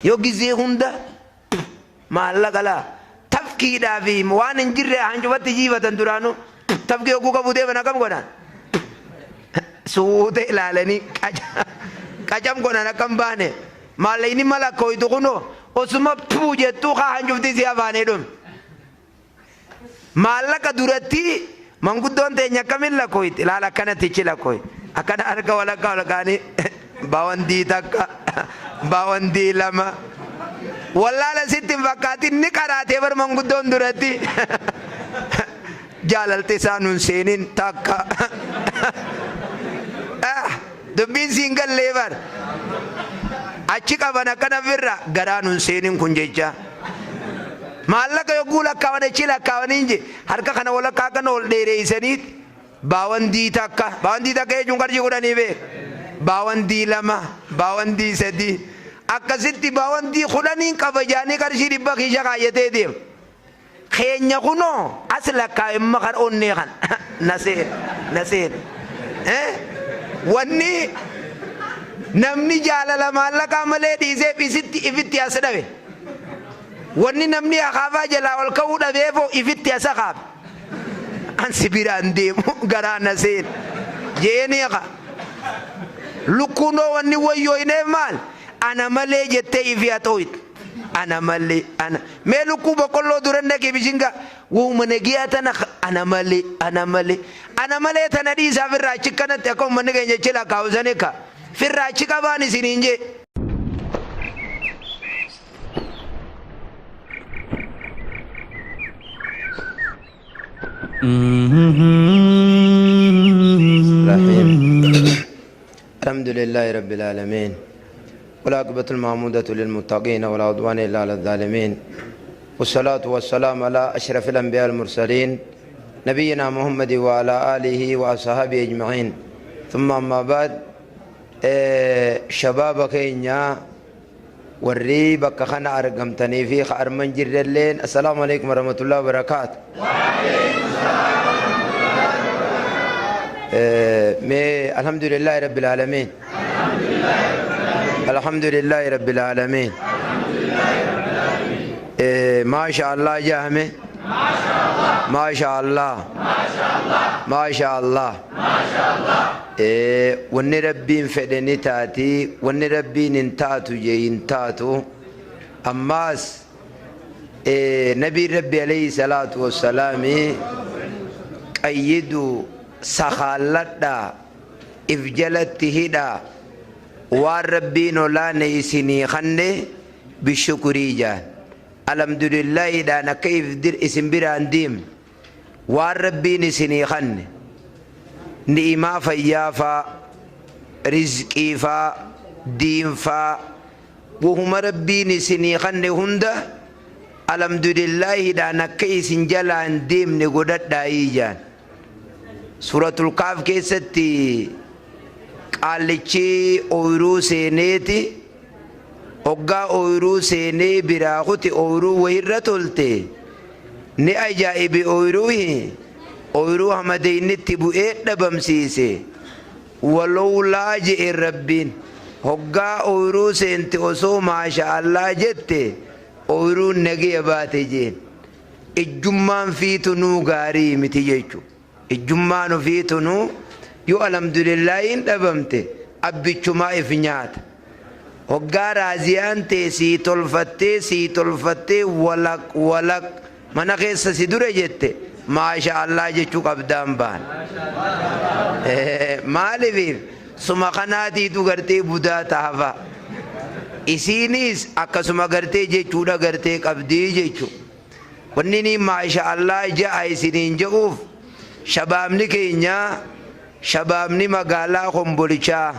Yoo gizee hunda maallaqa laa tafkiidhaa fi waan hin jirre hancufatti jiifatan duraanuu tafkii hogguu qabuu deeman akkam godhan? Suuta ilaalanii qacam godhan akka hin baane. Maallaqni malakkooytu kunoo osuma puu jettuu kaa hancufti si afaanii dhume. Maallaqa duratti manguddoon teenya akkamiin lakkooyti? Ilaal akkanatti ichi lakkooyti. Akkana harka walakkaa ol kaanii baawandii takka, baawandii lama. Wallaala sitti hin fakkaatin ni qaraatee bar manguddoon duratti. Jaalalti isaa nun seenin takka. Dubbiin siin gallee bar. Achi qaban akkana firra garaa nun seenin kun jecha. Maallaqa yogguu lakkaawan achi lakkaawaniin je harka kana walakkaa akkana ol dheereessanii baawandii takka, baawandii takka jechuun qarshii 10 beek, baawandii 2, baawandii 3, akkasitti baawandii 10n qaba jaanii qarshii 100 kiisha kaayyatee deema. Keenya kunoo as lakkaawe amma kan onnee kan na seene na seene. Wanni namni jaalala maallaqaa malee dhiisee isitti ifitti as dhabe. Wanni namni akaafaa jalaa ol ka'uu dhabeefoo ifitti as akaafe. An si biraan deemu garaa na seene. Jeeni aka. Lukkuunoo wanni wayyooyneef maal? Ana malee jettee ifi haxooyte. Ana malee ana. Mee lukkuu boqqolloo duran dhaqi bishinga wahuma nagiyaa tana ana malee ana malee ana malee tana dhiisaa firraa achi kanatti akka ummanni keenya achi lakkaa'u sani ka firraa achi qabaan isiniin jee. رحيم الحمد لله رب العالمين والعاقبة المحمودة للمتقين ولا عدوان إلا على الظالمين والصلاة والسلام على أشرف الأنبياء المرسلين نبينا محمد وعلى آله وأصحابه أجمعين ثم أما بعد شباب كينيا Warri bakka kana argamtanii fi ka arma hin jirrelleen assalaamu alaikum warahmatullahi wabarakaatu. Mee alhamdulillahi rabbil aalamiin. Alhamdulillahi rabbil aalamiin. Maasha Allah jahame. Maasha Allah. Maasha Allah. Ee, wanni Rabbiin fedhe ni taati, wanni Rabbiin hin taatu jee hin taatu. Ammaas ee, Nabiin Rabbi alayhi salaatu wassalaami qayyidu sakaalladhaa, if jalatti hidhaa, waan Rabbiin olaane isinii kanne bishukrii jaan. Alhamdulillaahiidhaan akka if isin biraan deemne. Waan Rabbiin isinii kanne, ni'imaa fayyaa faa, rizqii faa, diin faa, wahuma Rabbiin isinii kanne hunda alhamdulillaahiidhaan akka isin jalaa hin deemne godhadhaayii jaan. Suuratul Kahf keessatti qaallichi ooyruu seeneeti hoggaa ooyruu seenee biraa kute ooyruu wahirra tolte ni ajaa'ibe ooyruuhi ooyruu hamadeyni itti bu'ee dhabamsiise walowlaa je'een Rabbiin hoggaa ooyruu seente osoo maasha Allah jette ooyruun nageya baate jeen ijjummaan fiitunuu gaarii miti jechu. Ijjummaan ufii tunuu yoo alhamdulillaahiin dhabamte abbichumaa if nyaata. Hoggaa raaziyaan tee sii tolfattee sii tolfattee walaq walaq mana keessa si dura jette maasha Allah jechuu qabdaan baan. Maaliif suma kanaatiitu gartee budaa tahafa. Isiiniis akkasuma gartee jechuudha gartee qabdii jechu. Wanni inni maasha Allah ja'a isiniin ja'uuf shabaabni keenya shabaabni magaalaa Kombolichaa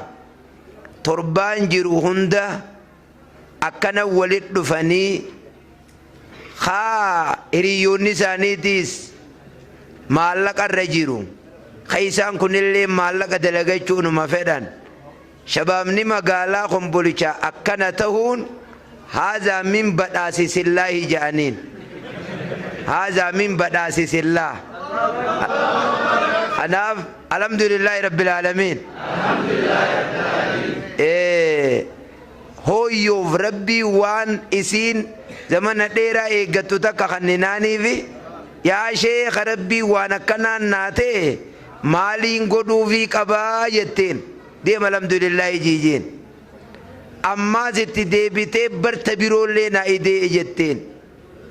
torbaan jiru hunda akkana walit dhufanii kaa hiriyyoonni isaaniitiis maallaqa irra jiru ka isaan kunillee maallaqa dalagachuu numa fedhan. Shabaabni magaalaa Kombolichaa akkana tahuun haazaa min badhaasisillaahi ja'aniin. Haazaa min badhaasisillaah. Kanaaf alhamdulillaahi rabbil aalamiin. Hooyyoof Rabbii waan isiin zamana dheeraa eeggattu takka kanninaaniifi, yaa sheekha, Rabbii waan akkanaan naa ta'e maaliin godhuufii qabaa jetteen. Deem, alhamdulillaahi jiijeen. Ammaas itti deebitee barta biroollee naa idee'e jetteen.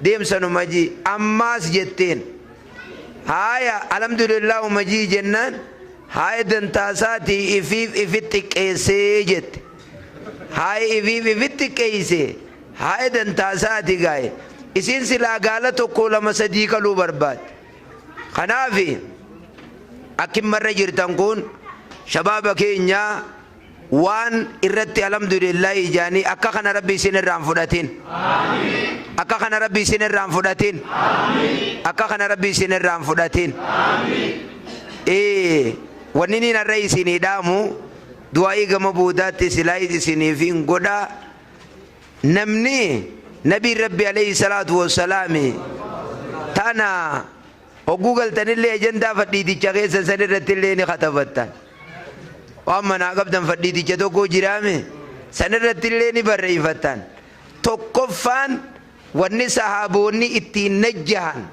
Deem, sanuma jii. Ammaas jetteen. Haaya, alhamdulillaahuma jii jennaan, haaya, dantaasaatii ifiif ifit xiqqeessee jette. Haaya, ifiif ifit xiqqeeyse. Haaya, dantaasaati gaaye. Isiin silaa gaala tokko lama sadii qaluu barbaadde. Kanaafi akkimarra jirtan kun, shabaaba keenya, waan irratti alhamdulillahi jaanii akka kana Rabbi isin irraan fudhatin. Akka kana Rabbi isin irraan fudhatin. Akka kana Rabbi isin irraan fudhatin. Wanni niin har'a isinii dhaamu, du'aa'ii gama boodaatti silaayis isiniif hin godhaa. Namni nabiin Rabbi alayhi salaatu wassalaami tana hogguu galtanillee ajandaa fadhiiticha keessan san irratti illee ni katabattan. Waan manaa qabdan fadhiiticha tokko jiraame san irratti illee ni barreeffattan. Tokkoffaan, wanni sahaaboonni ittiin najjahan,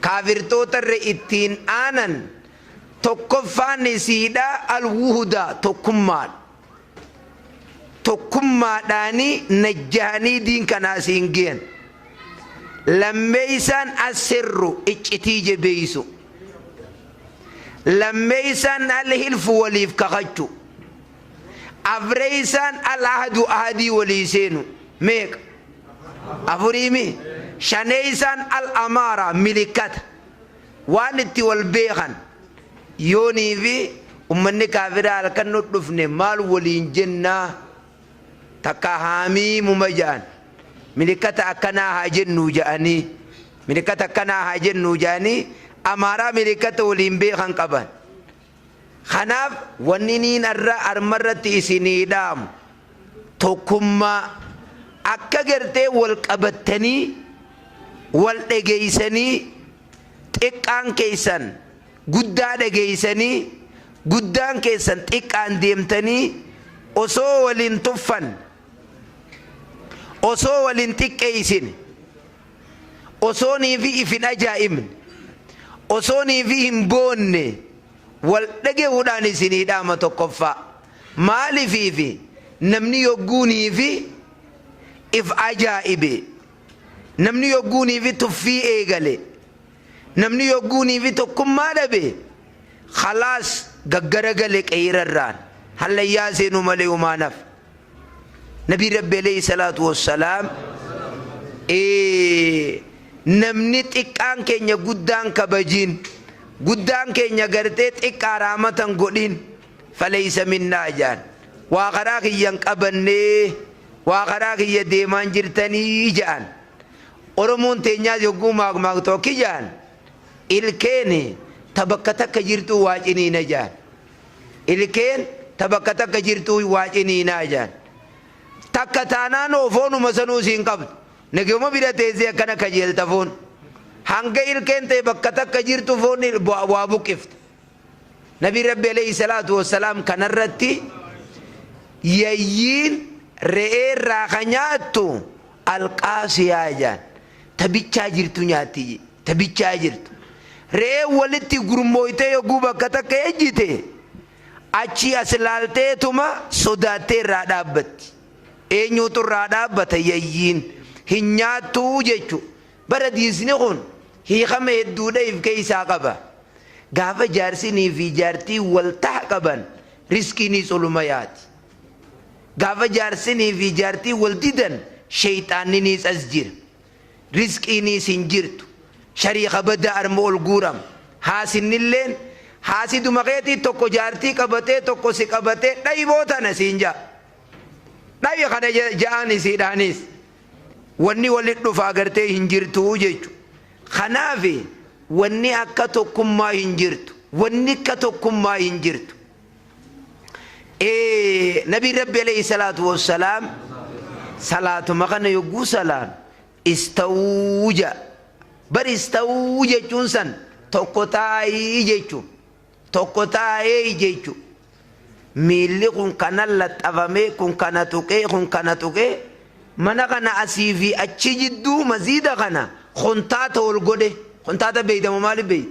kaafirtoota irra ittiin aanan, tokkoffaan isiidha alwuhdaa, tokkummaadha. Tokkummaadhaanii najjahanii diin kanaa siin geyan. Lammeeysaan assirru, iccitii jabeeysu. Lammeeysaan alhilfu, waliif kakachu. Afreeysaan alahdu, ahadii walii seenu. Meeqa? Afuriimi. Shaneeysaan al amaara, milikata. Waan itti wal beekan. Yoonii fi ummanni kaafiraa halkan nu dhufne maal waliin jennaa, takka haamiimuma ja'an. Milikata akkanaa haa jennuu ja'anii. Milikata akkanaa haa jennuu ja'anii amaaraa milikata waliin beekan qaban. Kanaaf wanni niin arra armarratti isinii dhaamu, tokkummaa akka gartee wal qabattanii wal dhageeysanii, xiqqaan keessan guddaa dhageeysanii, guddaan keessan xiqqaan deemtanii, osoo waliin tuffan, osoo waliin xiqqeeysine, osoo niifi if hin ajaa'ibne, osoo niifi hin boonne wal dhagehuudhaan isinii dhaama tokkoffaa. Maalifiifi namni yogguu niifi if ajaa'ibe, namni yogguu niifi tuffii eegale, namni yogguu niifi tokkummaa dhabe, khalaas gaggaragale qeyrarraan hallayyaa seenuu malee humaa naf. Nabii Rabbi alayhi salaatu wassalaam, namni xiqqaan keenya guddaan kabajiin, guddaan keenya gartee xiqqaa raamatan godhin, faleysa minnaa jaan. Waa karaa kiyyan qabannee, waa karaa kiyya deemaan jirtanii ja'an. Oromoon teenyaas yogguu maakmaaktu akki ja'an: ilkeen ta bakka takka jirtuu waa ciniina ja'an. Ilkeen ta bakka takka jirtuu waa ciniinaa ja'an. Takka taanaan hoo foonuma sanuu siin qabdu. Nagayuma bira teessee akkana kajeelta foon. Hanga ilkeen ta'e bakka takka jirtu foon waa buqqifta. Nabi Rabbi alayhi salaatu wassalaam kanarratti, yayyiin re'ee irraa ka nyaattu alqaasiyaa jaan. Ta bichaa jirtu nyaatti, ta bichaa jirtu. Re'een walitti gurmooytee yogguu bakka takka ejjite, achii as laalteetuma sodaattee irraa dhaabbatti. Eenyuutu irraa dhaabbata? Yayyiin. Hin nyaattuu jechu. Bara diisni kun hiikama hedduudha if keessaa qaba. Gaafa jaarsinii fi jaartiin wal taha qaban, riskiiniis oluma yaati. Gaafa jaarsinii fi jaartiin wal didan, sheyxaanniniis as jira. Rizqiiniis hin jirtu. Shariika badaa arma ol guurama. Haasinnilleen haasiduma keetii, tokko jaartii qabatee tokko si qabatee, dhayboo tana siin ja'a. Dhayi kana ja'aan isiidhaanis. Wanni walit dhufa agartee hin jirtu jechu. Kanaaf wanni akka tokkummaa hin jirtu. Wanni akka tokkummaa hin jirtu. Nabi Rabbi alayhi salaatu wassalaam salaatuma kana yogguu salaan istawuu ja'a. Bar istawuu jechuun san tokko taa'ii jechuun, tokko taa'ee jechuun. Miilli kun kana laxxafamee, kun kana tuqee, kun kana tuqee, mana kana asii fi achi jidduu maziida kana kontaata wal godhe. Kontaata beeyta moo maaliif beeyta?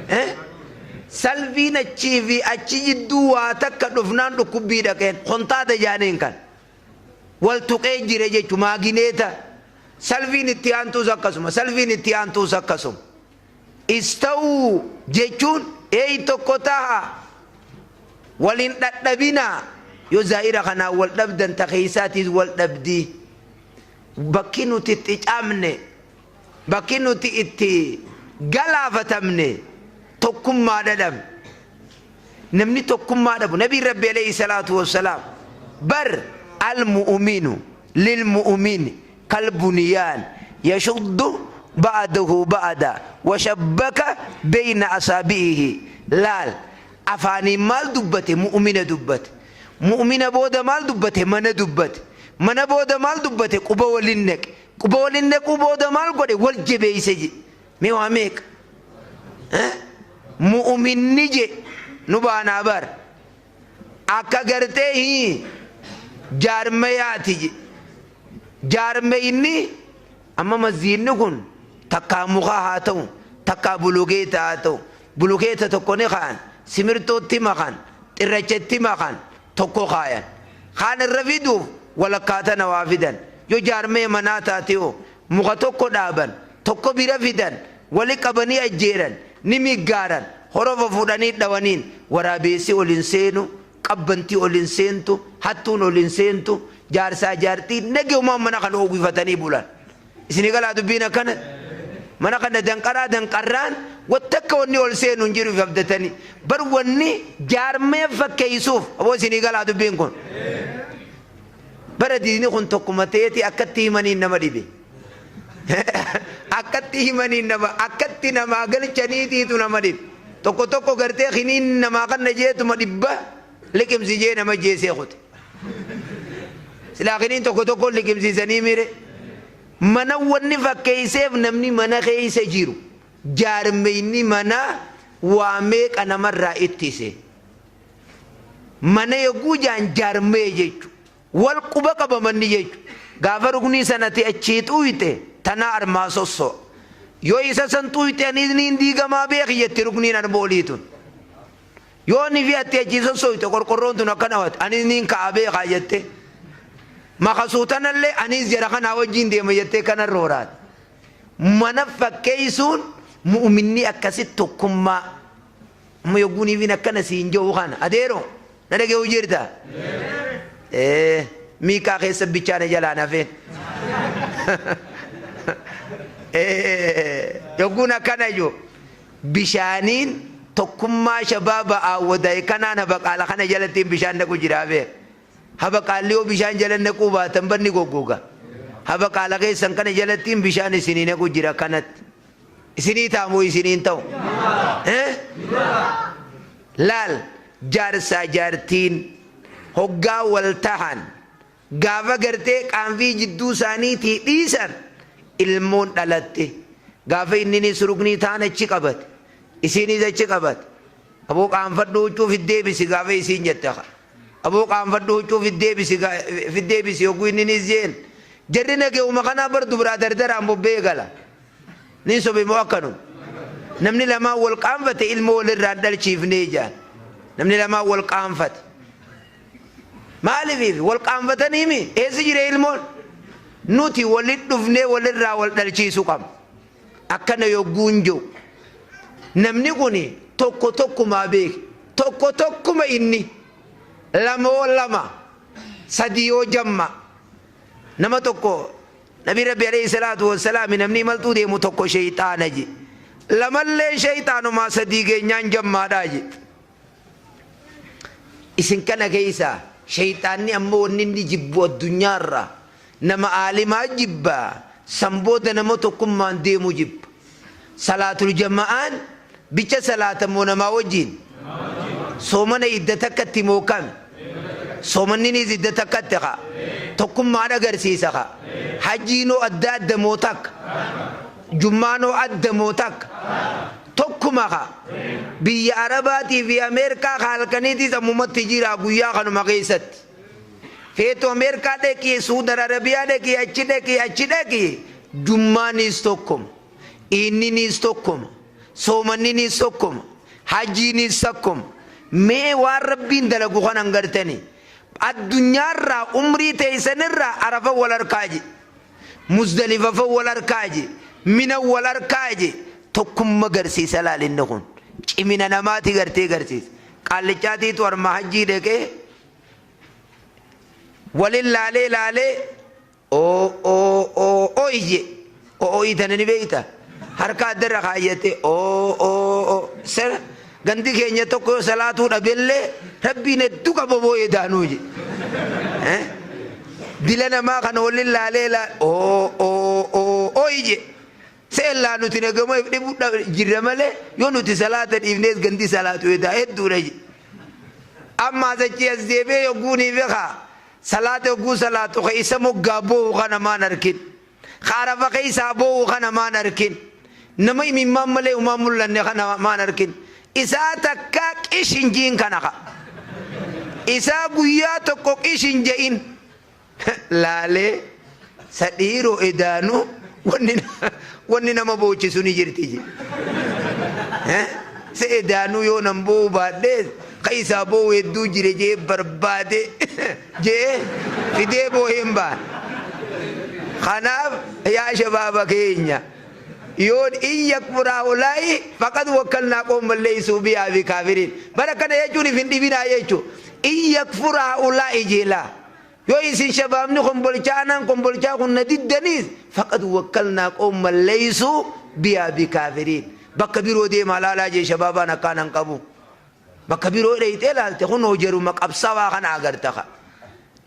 Eh? Salfiin achii fi achi jidduu waa takka dhufnaan dhukkubbii dhaqeen. Kontaata jaaniin kan. Wal tuqee jira jechu maagineeta. Salfiin itti aantuus akkasuma. Salfiin itti aantuus akkasuma. Istawuu jechuun eey tokko taha. Wal hin dhadhabinaa. Yoo zaahira kanaan wal dhabdan ta keeysaatiis wal dhabdi. Bakki nuti itti cabne, bakki nuti itti galaafatamne tokkummaa dhadhabne. Namni tokkummaa dhabu, Nabiin Rabbi aleyhi salaatu wassalaam bar al mu'uminu lil mu'umini kal buniyaan yashuddu ba'duhu ba'da wa shabbaka beyna asaabi'ihi. Laal afaaniin maal dubbate? Mu'umina dubbate. Mu'umina booda maal dubbate? Mana dubbate. Mana booda maal dubbate? Quba walin naqe. Quba walin naquu booda maal godhe? Wal jabeeyse jedhe. Mee waa meeqa? Eh? Mu'uminni je nu baanaa bar. Akka gartee hii jaarmayaati je. Jaarmayinni amma masjiidni kun takkaa mukaa haa ta'u, takkaa bulukeeta haa ta'u. Bulukeeta tokko ni kaayan, simirtootti makan, xirrachatti makan, tokko kaayan. Kaan irra fiduuf walakkaa tana waa fidan. Yoo jaarmaya manaa taate hoo muka tokko dhaaban, tokko bira fidan, wali qabanii ajjeeran, ni miggaaran, horofa fuudhanii dhawaniin waraabeessi ol hin seenu, qabbanti ol hin seentu, hattuun ol hin seentu, jaarsaa jaartiin nageumaan mana kana uwwifatanii bulan. Isinii galaa dubbiin akkana? Mana kana danqaraa danqarraan wattakka wanni ol seenu hin jiru if abdatanii. Bar wanni jaarmaya fakkeessuuf aboo isinii galaa dubbiin kun. Bara diini kun tokkuma ta'eeti akkatti himaniin nama dhibe. Akkatti himaniin nama akkatti namaa galchaniitiitu nama dhibe. Tokko tokko gartee kiniin namaa kanna jeetuma dhibba liqimsi jee nama jeesee kute. Silaa kiniin tokko tokko liqimsiisanii mire. Mana wanni fakkeesseef namni mana keessa jiru jaarmeyni manaa waa meeqa namarraa ittise. Mana yogguu jaan jaarmaya jechu. Wal quba qaba manni jechu. Gaafa ruknii san ati achii xuuyxe tanaa armaa sosso'a. Yoo isa san xuuyxe aniis niin diigamaa beeki jetti rukniin arma olii tun. Yoo ni fi ati achii sossoyte qorqorroon tun akkana hawate anis niin ka'a beekaa jette. Makasuu tanallee aniis jara kanaa wajjiin deema jettee kana rooraate. Mana fakkeessuun mu'uminni akkasitti tokkummaa. Amma yogguuniifin akkana siin je'u kana adeero na dhage'u jirta? Ee miikaa keessa bichaa na jalaa nafeen. Ee yogguun akkana jiru bishaaniin tokkummaa shabaaba aawwadaa'e kanaan habaqaala kana jalattiin bishaan naqu jiraa beeka. Habaqaalli yoo bishaan jala naquu baatan bar ni goggoga. Habaqaala keessan kana jalattiin bishaan isinii naqu jira kanatti. Isinii ta'a moo isinii hin ta'u? Eh? Laal jaarsaa jaartiin hoggaa wal tahan gaafa gartee qaanfii jidduu isaaniitii dhiisan ilmoon dhalatte. Gaafa inninis ruknii taan achi qabate isiinis achi qabate. Aboo qaanfadhu huccuu fiddeebisi gaafa isiin jette. Aboo qaanfadhu huccuu fiddeebisi fiddeebisi hogguu inninis jeen. Jarri nagehuma kanaa bar dubraa dardaraan bobbee gala. Nin sobe moo akkanuma? Namni lamaan wal qaanfate ilmoo walirraa hin dhalchiifnee jaan. Namni lamaan wal qaanfate. Maaliif wal qaanfatanii mi? Eessa jira ilmoon? Nuti walit dhufnee walirraa wal dhalchiisuu qabna. Akkana yogguun jiru. Namni kun tokko tokkumaa beeke. Tokko tokkuma inni. Lamoo lama. Sadii yoo jamma. Nama tokko Nabi Rabbi alayhi salaatu wassalaami namni imaltuu deemu tokko sheyxaana je. Lamallee sheyxaanumaa sadii geenyaan jammaadhaa je. Isin kana keessa sheyxaanni ammoo wanni inni jibbu addunyaarra nama aalimaa jibba san booda nama tokkummaan deemu jibba. Salaatul jama'aan bicha salaata moo namaa wajjiin? Soomana idda takkatti moo kami? Soomanninis idda takkatti kaa. Tokkummaan agarsiisa kaa. Hajjiinoo adda adda moo takka? Jummaanoo adda moo takka? Tokkuma ka. Biyya Arabaatii fi Ameerikaa ka halkaniitis ammumatti jira guyyaa kanuma keessatti. Feetu Ameerikaa dhaqi, Suudar Arabiyaa dhaqi, achi dhaqi, achi dhaqi. Jummaaniis tokkuma. Iinniniis tokkuma. Soomanniniis tokkuma. Hajjiiniis takkuma. Mee waan Rabbiin dalagu kana hin gartanii. Addunyaarraa umrii teessanirraa Arafa wal harkaa je. Muzdalifafa wal harkaa je. Mina wal harkaa je. Tokkumma garsiisa laal inni kun. Cimina namaati gartee garsiisa. Qaallichaatiitu arma hajjii dhaqee walin laalee laalee oo oo oo oo ije oo oo tana ni beekta harka addarra kaayyate oo oo oo sera gandi keenya tokko yoo salaatuu dhabellee rabbiin hedduu qaba boo'ee daanuu je dila namaa kana walin laalee laa oo oo oo oo ije seellaa nuti nagama if dhibu jirra malee yoo nuti salaata dhiifnees gandi salaatu edaa hedduudha je ammaas achii as deebi'ee yogguu ni beekaa Salaata yogguu salaatu ka isa moggaa boo'u kana maan arkin. Ka Arafa keessaa boo'u kana maan arkin. Nama imimmaan malee humaan mul'anne kana maan arkin. Isaa takkaa qish hin ji'in kana ka. Isaa guyyaa tokko qish hin je'in. Laalee sa dhiiroo edaanu wanni wanni nama boochisu ni jirti je. Se edaanuu yoo nan boo'u baadhees ka isaa boo'u hedduu jire jee barbaade jee fidee boo'een baan. Kanaaf yaa shabaaba keenya yoon in yakfur haa'ulaa'i faqad wakkalnaa qawman leeysuu bihaa bikaafiriin. Bara kana jechuun if hin dhibinaa jechuu. In yakfur haa'ulaa'i jeelaa. Yoo isin shabaabni kombolchaa anaan kombolchaa kun na diddaniis faqad wakkalnaa qawman leeysuu bihaa bikaafiriin. Bakka biroo deemaa laalaa jee shabaabaan akkaan han qabu. Bakka biroo dheyxee laalte kunoo jaruma qabsawaa kana agarta ka.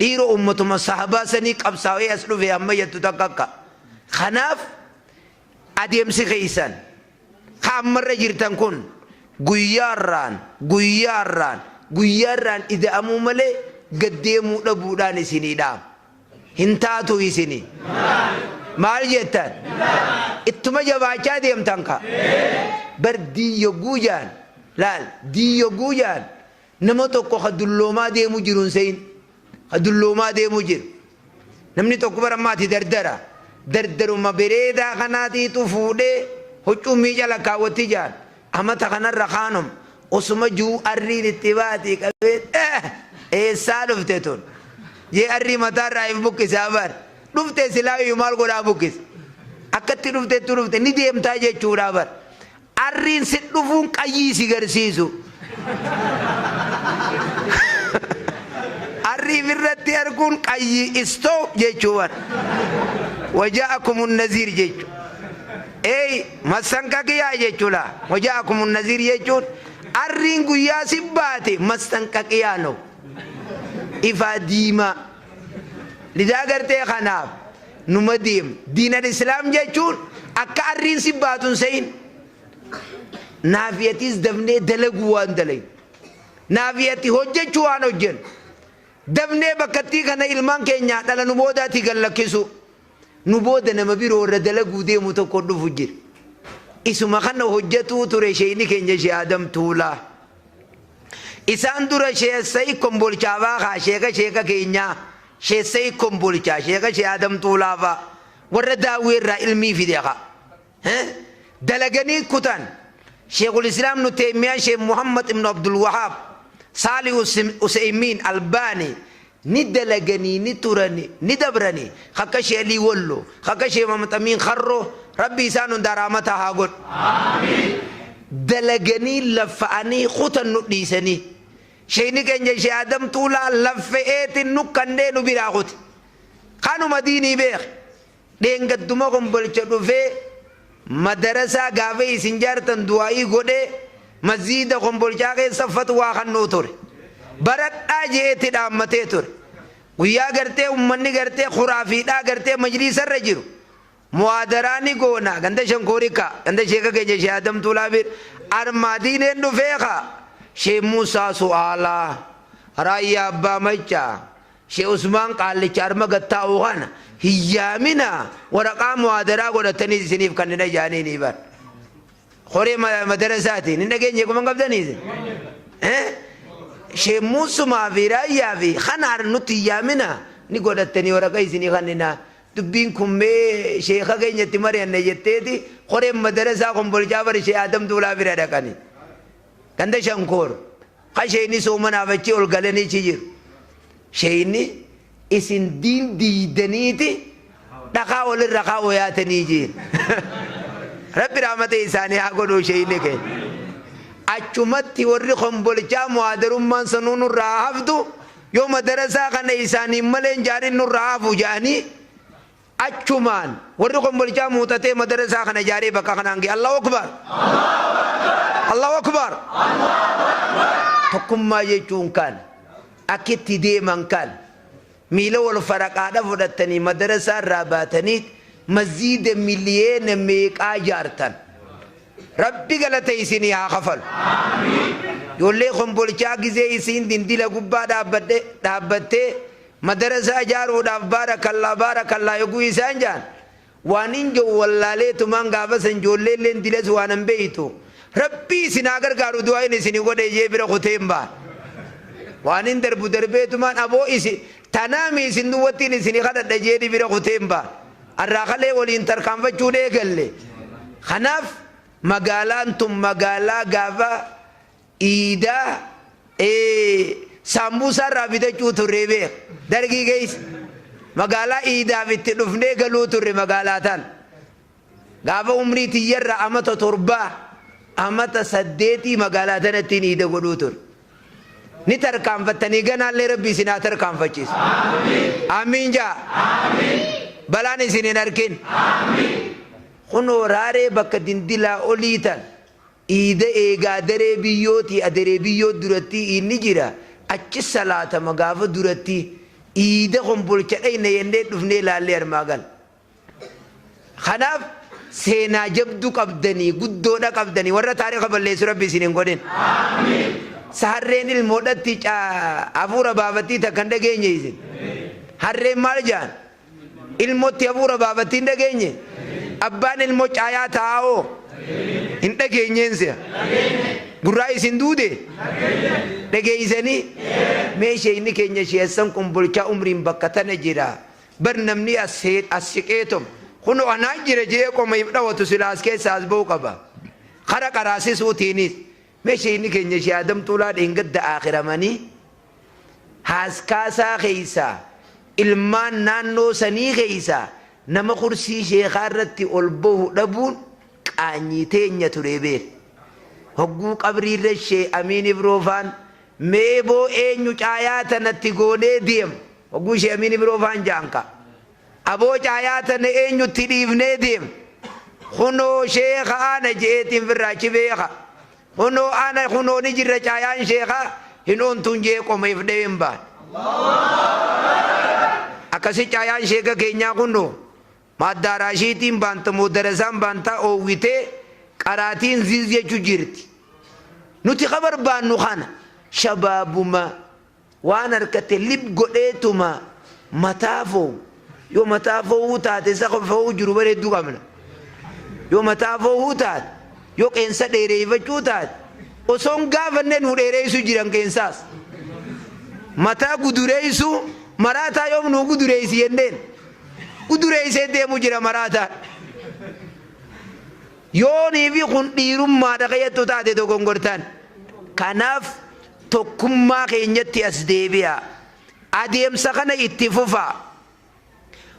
Dhiiroo ummatuma sahabaa sanii qabsaawee as dhufe hamma jettu takka akka. Kanaaf adeemsi keessan ka ammarra jirtan kun guyyaarraan guyyaarraan guyyaarraan ida'amuu malee gad deemuu dhabuudhaan isinii dhaama. Hin taatuu isinii? Maal jettan? Ittuma jabaachaa deemtan ka. Bar diin yogguu jaan laal diin yogguu jaan nama tokko ka dulloomaa deemu jiru hin seyin. Ka dulloomaa deemu jiru. Namni tokko bara ammaa ati dardara. Dardaruma bereedaa kanaatiitu fuudhee huccuu miica lakkaawwatti jaan. Amata kanarra kaanum osuma juu arriin itti baati qabee eessaa dhufte tun jee arrii mataarraa if buqqisaa bar dhufte silaa iyyuu maal godhaa buqqisa akkatti dhuftettu dhufte ni deemtaa jechuudha bar arriin si dhufuun qayyii si garsiisu arrii irratti arguun qayyii istoo jechuu bar waja'akumun naziir jechuu Eey mastanqaqiyaa jechuudha. Waja'akumun naziir jechuun arriin guyyaa si baate mastanqaqiyaa no. Ifaa diimaa. Lidaa gartee kanaaf numa deem. Diinal islaam jechuun akka arriin si baatu hin se'in. Naafiyatiis dafnee dalaguu waan dalaynu. Naafiyati hojjechuu waan hojjennu. Dafnee bakkattii kana ilmaan keenyaa dhala nu boodaatii gad lakkisuu. Nu booda nama biroo irra dalaguu deemu tokko dhufu jira. Isuma kana hojjatuu ture sheeyni keenya Shee Adam Tuulaa. Isaan dura Shee Sa'i Kombolchaa faa kaa sheeka sheeka keenyaa Shee Sa'i Kombolchaa sheeka Shee Adam Tuulaa faa warra daawwee irraa ilmii fide kaa. Dalaganii kutan. Sheekul Islaam Ibnu Teeymiyaa Sheek Muhammad Ibnu Abdul Wahaab Saalih Useymiin Albaani ni dalaganii ni turani ni dabrani akka Sheekh Alii Wollo akka Sheekh Muhammad Amiin Kharro Rabbi isaan hundaa rahmata haa godhu. Dalaganii laffa'anii kutan nu dhiisanii. Sheekni keenya Sheekh Adam Tuulaa laffa'eetiin nu kannee nu biraa kute. Kanuma diinii beeke. Dheengadduma Kombolcha dhufee madarasaa gaafa isin jaartan du'aa'ii godhee masjiida Kombolchaa keessa fatwaa kannuu ture. Baradhaa je'eeti dhaammatee ture. Guyyaa gartee ummanni gartee khuraafiidhaa gartee majliisarra jiru. Muhaadaraa ni goona ganda Shankoorikaa ganda sheeka keenya Shee Adam Tuulaa bira armaa diineen dhufee kaa Shee Muusaa Su'aalaa Raayyaa Abbaa Maccaa Sheikh Usmaan qaallicha arma gad taa'u kana hin yaaminaa waraqaa muhaadaraa godhatanii isiniif kannina jaaniinii bar. Koree madarasaatiin hin dhageenye kuma hin qabdanii isin? Sheek Muusumaa fi Raayyaa fi kanaan nutti hin yaamina ni godhattanii waraqaa isinii kanninaa. Dubbiin kun mee sheeka keenyatti mari'anna jetteeti koreen madarasaa Kombolchaa bar Shee Aadam Tuulaa bira dhaqani. Ganda Shankoor. Ka sheeyni soomanaaf achi ol galanii achi jiru. Sheeyni isin diin diiydaniiti dhakaa walirra kaa'u yaatanii jeen. Rabbi rahmata isaanii haa godhuu sheeyni keenya. Achumatti warri Kombolchaa muhaadarummaan sanuu nurraa haftu yoo madarasaa kana isaaniin malee hin jaarin nurraa hafu ja'anii achumaan warri Kombolchaa muuxatee madarasaa kana ijaaree bakka kanaan ga'e. Allahu Akbar! Allahu Akbar! Tokkummaa jechuun kan akka itti deeman kan miila wal faraqaadha fudhattanii madarasaa irraa baatanii masjiida miliyeena meeqaa ijaartan. Rabbi galata isinii haa kafalu. Ijoollee Kombolchaa gizee isiin dindila gubbaa dhaabbadhe dhaabbattee madarasaa ijaaruudhaaf baarakallaa baarakallaa yoguu isaan jaan waan hin jedhu wallaaleetumaan gaafa san ijoolleelleen dilas waan hin beeytu Rabbi isin haa gargaaru du'aayin isinii godhe jee bira kuteen baan. Waan hin darbu darbeetumaan aboo isin tanaami isin duwwattiin isinii kadhadha jeeni bira kuteen baan. Arraa kalee waliin tarkaanfachuun eegalle. Kanaaf magaalaan tun magaalaa gaafa iidaa saambuusaa irraa bitachuu turre beek. Dargii keessa magaalaa iidaaf itti dhufnee galuu turre magaalaa tan. Gaafa umrii tiyyarra amata torbaa amata saddeetii magaalaa tanattiin iida godhuu ture. Ni tarkaanfattanii ganaallee Rabbi isin haa tarkaanfachiisu. Aamiin jaa. Balaan isin hin arkin. Kunoo raaree bakka dindilaa olii tan iida eegaa daree biyyootii adaree biyyoo durattii iidni jira achi salaatama gaafa durattii iida Kombolcha dhayna jennee dhufnee laallee armaa gala. Kanaaf seenaa jabdu qabdanii guddoodha qabdanii warra taarika balleessu Rabbi isin hin godhin. Sa harreen ilmoodhatti hafuura baafattii takka hin dhageenye isin. Harreen maal jaan? Ilmotti hafuura baafattii hin dhageenye? Abbaan ilmoo caayaa taa'oo hin dhageenyeen si'a. Gurraa isin duude? Dhageeysanii? Mee sheeyni keenya sheessan Kombolchaa umriin bakka tana jira. Bar namni as as siqeetom kunoo anaa jira je'ee qoma if dhawatu silaa as keessaa as ba'uu qaba. Kara qaraasisuutiinis mee sheeyni keenya Shee Adam Tuulaa dheengadda aakhiramanii haaskaasaa keessaa ilmaan naannoo sanii keessaa nama kursii sheekaa irratti ol bahu dhabuun qaanyii teenya ture beek. Hogguu qabriirra Shee Amiin Ibroo faan mee boo eenyu caayaa tanatti goonee deem Hogguu Shee Amiin Ibroo faan ja'an ka. Aboo caayaa tana eenyutti dhiifnee deemna? Kunoo sheekha ana je'eetiin firraa achi beeka. Kunoo ana kunoo ni jirra caayaan sheekhaa hin ontuun je'ee qoma if dhaween baane. Akkasi caayaan sheeka keenyaa kunoo maaddaaraashiitiin baanta moo darasaan baantaa oowwitee qaraatiin ziz jechu jirti. Nuti ka barbaannu kana shabaabuma Waan harkate lib godheetuma mataa foowu. Yoo mataa foowuu taate isa kan foowuu jiru bar hedduu qabna. Yoo mataa foowuu taate, yoo qeensa dheereeyfachuu taate, osoo hin gaafanne nuu dheereeysu jiran qeensaas. Mataa gudureeysuu, maraataa yoom nuu gudureeysi jenneen. Gudureeysee deemu jira maraataan. Yooniifi kun dhiirummaadha ka jettu taate dogongortan. Kanaaf tokkummaa keenyatti as deebi'aa. Adeemsa kana itti fufaa.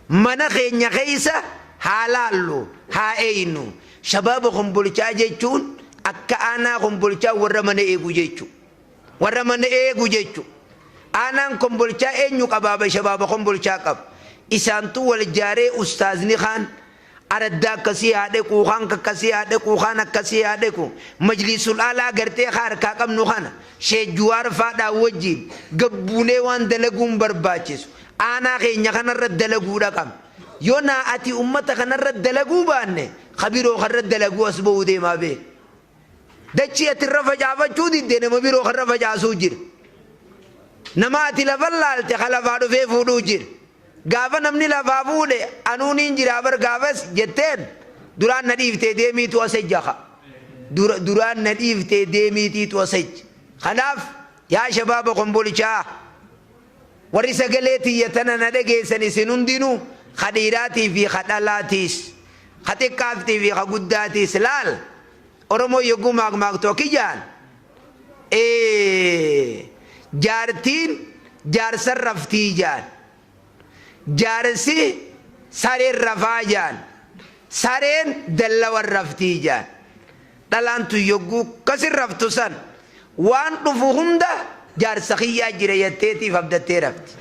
Mana keenya keessa haa laallu, haa eeynu. Shabaaba Kombolchaa jechuun akka aanaa Kombolchaa warra mana eegu jechu. Warra mana eegu jechu. Aanaan Kombolchaa eenyu qabaaba shabaaba Kombolchaa qaba. Isaantu wal jaaree ustaazni kaan Araddaa akkasii haa dhequu, kaan kakkasii haa dhequu, kaan akkasii haa dhequ. Majliisul Aalaa gartee ka harkaa qabnu kana Sheek Juwaar faadhaan wajjiin gad buunee waan dalaguun barbaachisu aanaa keenya kanarra dalaguudha qabna. Yoo naa ati ummata kanarra dalaguu baanne ka biroo karra dalaguu as ba'uu deemaa beeki. Dachii ati irra facaafachuu didde nama biroo karra facaasuu jira. Nama ati lafa laalte ka lafaa dhufee fuudhuu jira. Gaafa namni lafaa fuudhe anuu niin jiraa bar gaafas jetteen duraan na dhiiftee deemiitu as ejja ka. Dura duraan na dhiiftee deemiitiitu asaj. Kanaaf yaa shabaaba Kombolichaa, warri sagalee tiyya tana na dhageessan isin hundinuu, ka dhiiraatii fi ka dhalaatiis, ka xiqqaaftii fi ka guddaatiis, laal, Oromoon yogguu maakmaaktu akki ja'an, Ee, jaartiin jaarsan raftii ja'an. Jaarsi sareen rafaa ja'an. Sareen dallawan raftii ja'an. Dhalaan tun yogguu akkasin raftu san waan dhufu hunda jaarsa kiyyaa jira jetteetiif abdattee rafti.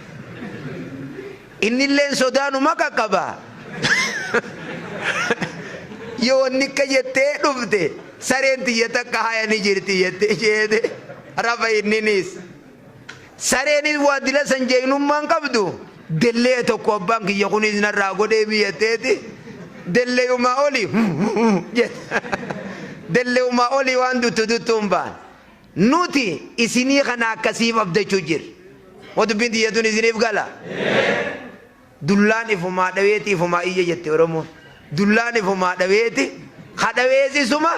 Innilleen sodaanuma qaqqaba. Yoo wanni akka jettee dhufte, sareen tiyya takka haya ni jirti jette jeete rafa inniniis. Sareenis waa dila san jeeynummaan qabdu, dellee tokko abbaan kiyya kunis narraa godhee biyatteeti delleeyumaa oli jette. Delleeyumaa oli waan duttu duttuun baan. Nuti isinii kana akkasiif abdachuu jirra. Moo dubbiin tiyya tun isiniif gala? Dullaan ifumaa dhaweeti ifumaa iyya jette Oromoon. Dullaan ifumaa dhaweeti, ka dhawees isuma,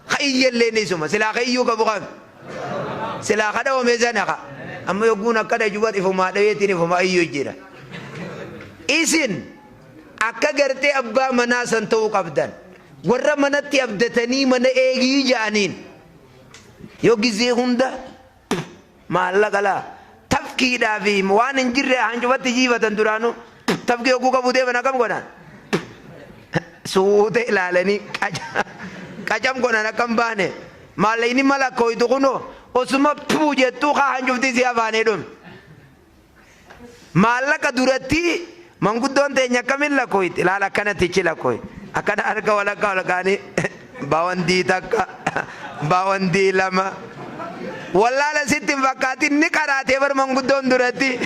ka iyyelleen isuma. Silaa ka iyyuu qabu kami? Silaa ka dhawame sana ka. Amma yogguun akka dhaju bar ifumaa dhaweetiin ifumaa iyyuu jira. Isin akka gartee abbaa manaa san ta'uu qabdan. Warra manatti abdatanii mana eegii ja'aniin. Yoo gizee hunda maallaqa laa tafkiidhaa fi waan hin jirre hancufatti jiifatan, duraanuu tafkii hogguu qabu deeman akkam godhan? Suuta ilaalanii qacam godhan, akkam baane maallaqni malakkooytu kunoo osuma puu jettuu kaa hancufti si afaanii dhume. Maallaqa duratti manguddoon teenya akkamiin lakkooyti? Ilaala, akkanatti ichi lakkooy, akkana harka walakkaa ol kaanii, baawandii 1, baawandii 2. Wallaala sitti hin fakkaatin, ni qaraatee bar manguddoon duratti.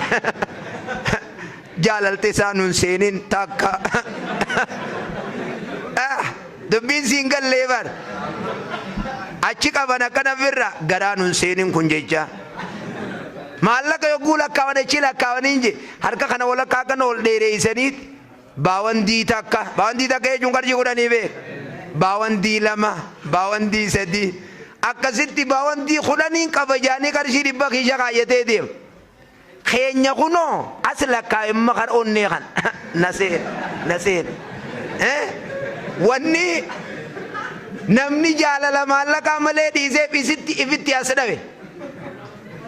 Jaalalti isaa nun seenin takka. Dubbiin siin gallee bar. Achi qaban akkana firra garaa nun seenin kun jecha. Maallaqa yogguu lakkaawan achi lakkaawaniin je harka kana walakkaa akkana ol dheereessaniit, baawandii 1, baawandii 1 jechuun qarshii 10 beek, baawandii 2, baawandii 3, akkasitti baawandii 10n qaba jaanii qarshii 100 kiisha kaayyatee deema. Keenya kunoo as lakkaa'imma kar onnee kan na seene na seene. Wanni namni jaalala maallaqaa malee dhiisee isitti ifitti as dhabe.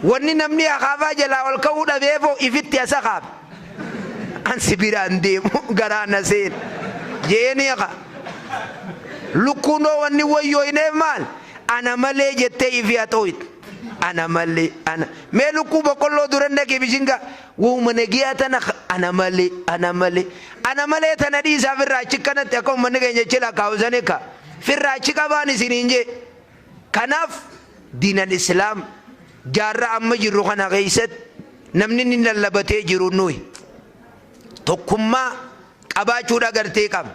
Wanni namni akaafaa jalaa ol ka'uu dhabeefoo ifitti as akaafe. An si biraan deemu, garaa na seene. Jeeni aka. Lukkuunoo wanni wayyooyneef maal? Ana malee jettee ifi haxooyte. Ana malee ana. Mee lukkuu boqqolloo duran dhaqee bishingaa wahuma nagiyaa tana, ana malee, ana malee, ana malee tana dhiisaa firraa achi kanatti akka uummanni keenya achi lakkaa'u sani ka firraa achi qabaan isiniin jee. Kanaaf diinal islaam jaarraa amma jirru kana keessatti namni inni lallabatee jiru nuyi tokkummaa qabaachuudha gartee qabna.